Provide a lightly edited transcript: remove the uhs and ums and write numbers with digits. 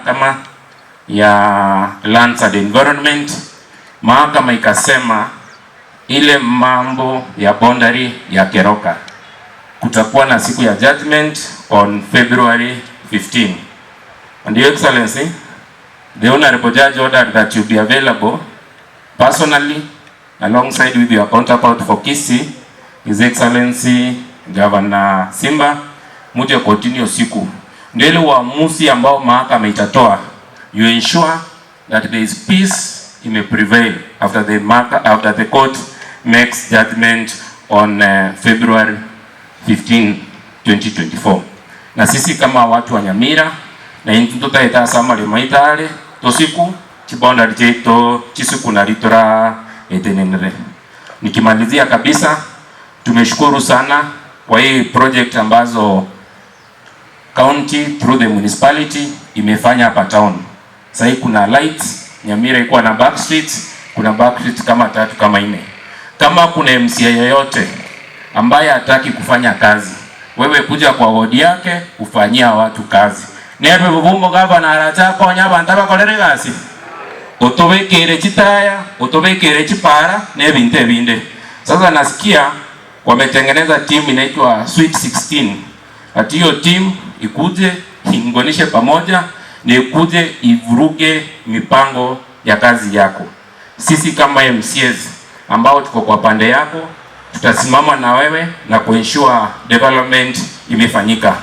Mahakama ya Lands and Environment. Mahakama ikasema ile mambo ya boundary ya Keroka kutakuwa na siku ya judgment on February 15. And Your Excellency, the Honorable Judge ordered that you be available personally alongside with your counterpart for Kisii, His Excellency Governor Simba, muje kotini usiku. Ndio ile uamuzi ambao mahakama itatoa, you ensure that there is peace ime prevail after the court makes judgment on February 15, 2024. Na sisi kama watu wa Nyamira na intu tutaita samali maitale tosiku chiboundary chetu chisiku na litora etenenere. Nikimalizia kabisa, tumeshukuru sana kwa hii project ambazo county through the municipality imefanya hapa town. Sasa hii kuna lights, Nyamira iko na back streets, kuna back streets kama tatu kama nne. Kama kuna MCA yeyote ambaye hataki kufanya kazi, wewe kuja kwa wodi yake ufanyia watu kazi. Nebe bubumbo gavana aracha konya abantu abakorere gasi utubikire chitaya, utubikire chipara nebintu ebinde. Sasa nasikia wametengeneza timu inaitwa Sweet 16. Ati hiyo timu ikuje ingonishe pamoja na ikuje ivuruge mipango ya kazi yako. Sisi kama MCAs ambao tuko kwa pande yako, tutasimama na wewe na kuensure development imefanyika.